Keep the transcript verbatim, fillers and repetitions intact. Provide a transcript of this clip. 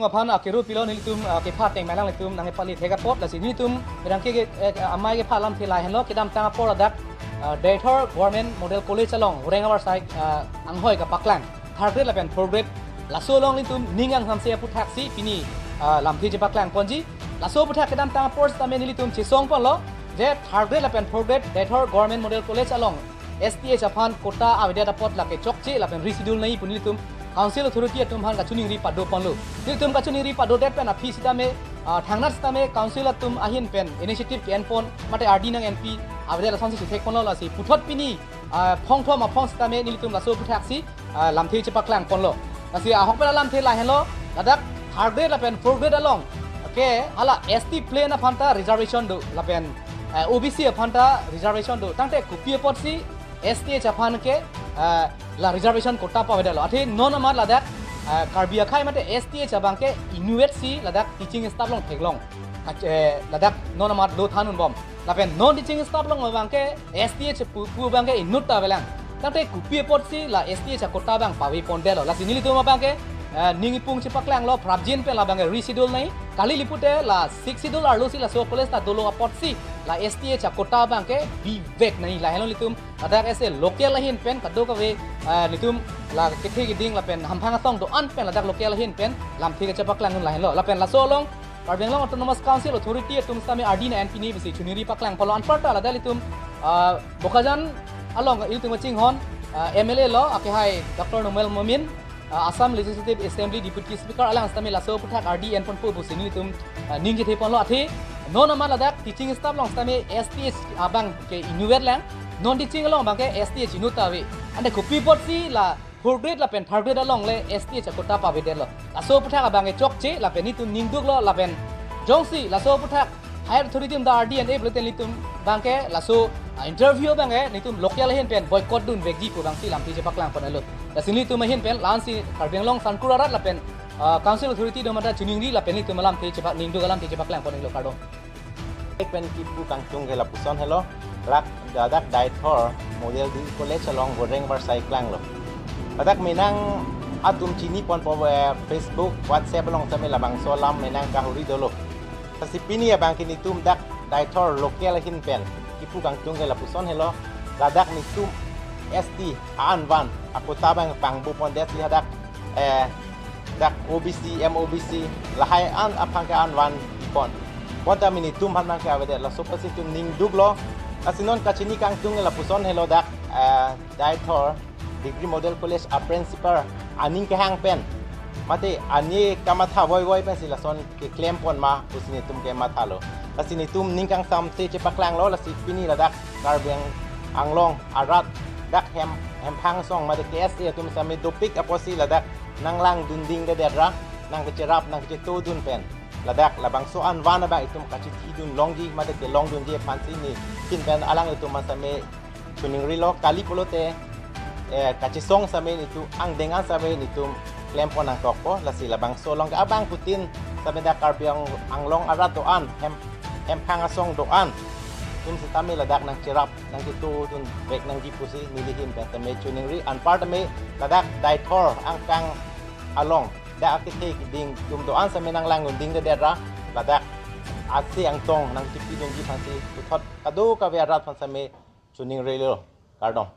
Aphan akiru pilo nelitum, ah, kepha ateng mailang nelitum nangpali thek apot, lasi nelitum rangke ke, eh, amei kepha alamthe lahenlo. Kedamtang apor ladak, ah, Deithor Government Model College along Horeng Avarsai, ah, anghoi kapaklang third grade lapen fourth grade. Laso along nelitum ning kangsamse aphuthaksi pini, ah, lamthe chepaklang ponji. Laso aphuthak kedamtang apor sitame nelitum chesong ponlo je third grade lapen fourth grade Deithor Government Model College along S T H aphan quota avedet apot lake chokche lapen reschedule nangji pu nelitum Council Authority atum aphan kachiningri pado ponlo. Nelitum kachiningri padodet pen aphi sitame, ah, thangnat sitame Council atum ahin pen initiative ke-en pon mate R D nang-enpi avedet asonsi suthek ponlo, lasi puthot pini, ah, phongthom aphong sitame nelitum laso aphuthaksi, ah, lamthe chepaklang ponlo. Lasi ahok pen alamthe lahenlo, ladak third grade lapen fourth grade along ke hala S T plain aphan ta reservation do lapen, eh, O B C aphan ta reservation do. Tangte kopi apotsi S T H aphan ke, eh, la reservation quota pavedetlo. Athe non amat ladak, eh, Karbi akhei mate S T H abang ke inutvet si ladak teaching staff along theklong. Ach-, eh, ladak non amat do than unbom. Lapen non teaching staff along abang ke S T H pu, pu abang ke inut ta avelang. Tangte kopi apotsi la S T H aquota abang pave pondetlo. Lasi nelitum abang ke, eh, ning ipung chepaklanglo, prapjin pen labang ke reschedule nangji. Kali lipute la sixth schedule arlosi laso college ta dolo apotsi la S T H aquota abang ke bivek nangji, lahenlo nelitum ladak as a local ahin pen kadokave, ah, nelitum la kethe keding lapen hamphang asong do-an pen ladak local ahin pen lamthe kachepaklang un lahenlo. Lapen laso along Karbi Anglong Autonomous Council Authority atum sitame R D nang-enpi nangji pusi chiningri paklang ponlo. Anparta ladak nelitum, ah, Bokajan along nelitum kachinghon, ah, M L A lo, akehai Doctor Numal Momin, ah, Assam Legislative Assembly Deputy Speaker alang sitame laso aphuthak R D en ponpo pusi nelitum, ah, ning kethe ponlo. Athe non amat ladak teaching staff along sitame S T H abang ke inutvet lang, non teaching along abang ke S T H inut ta ave. Ante kopi apotsi la fourth grade lapen third grade along le S T H aquota pavedetlo. Laso aphuthak abang ke chokche lapen nelitum ning duklo lapen jongsi laso aphuthak higher authority atum ta R D en-e pulote nelitum abang ke laso, ah, interview abang ke nelitum local ahin pen boycott dunvekji pu abangsi lamthe chepaklang ponlo. Lasi nelitum ahin pen la-ansi Karbi Anglong Sangkur arat lapen, ah, Council Authority atum anta chiningri lapen nelitum alamthe chepak ning duk alamthe chepaklang ponlo, kardom. Pen kipu kangtung ke lapuson helo, ladak Deithor Model Degree College along Horeng Avarsai klanglo. Ladak menang atum chini ponpo, eh, Facebook, WhatsApp along sitame labangso alam menang kahuri dolo. Lasi pini abang ke nelitum dak Deithor local ahin pen kipu kangtung ke lapuson helo, ladak nelitum S T an van aquota abang pangbo pondetsi hadak, eh, dak O B C, M O B C, lahai an aphan ke an van pon. Bonta nelitum aphan abang ke avedet, laso apotsi nelitum ning duklo. Lasi non kachini kangtung lapuson helo, dak, eh, Deithor Degree Model College a principal aning kehang pen mate ani kamatha voivoi pensi lason keklem pon ma pusi nelitum kemathalo. Lasi nelitum ning kangsamse chepaklanglo, lasi pini ladak Karbi Anglong arat dak hem, hemphang asong mate K S A atum sitame dopik apotsi ladak nanglangdun dingdedet ra, nangkecherap nangkechetodun pen ladak labangso an van abang itum kachethidun longji mate kelongdunji aphansi neli ahin pen alanglitum aphan sitame chiningrilo. Kali pulote, eh, kachesong sitame nelitum angdeng an sitame nelitum klem pon nangkokpo. Lasi labangso along ke abangphutin sitame dak Karbi Ang-, Anglong arat do-an, hem, hemphang asong do-an atum sitame ladak nangcherap nangchetodunvek nangji pusi neli ahin pen sitame chiningri. Anparta sitame ladak Deithor angkang along dak akethe keding atum do-an sitame nanglangdun dingdedet ra, ladak ase angtong nangchepidunji aphansi puthot kadokave arat aphan sitame chiningrilo, kardom.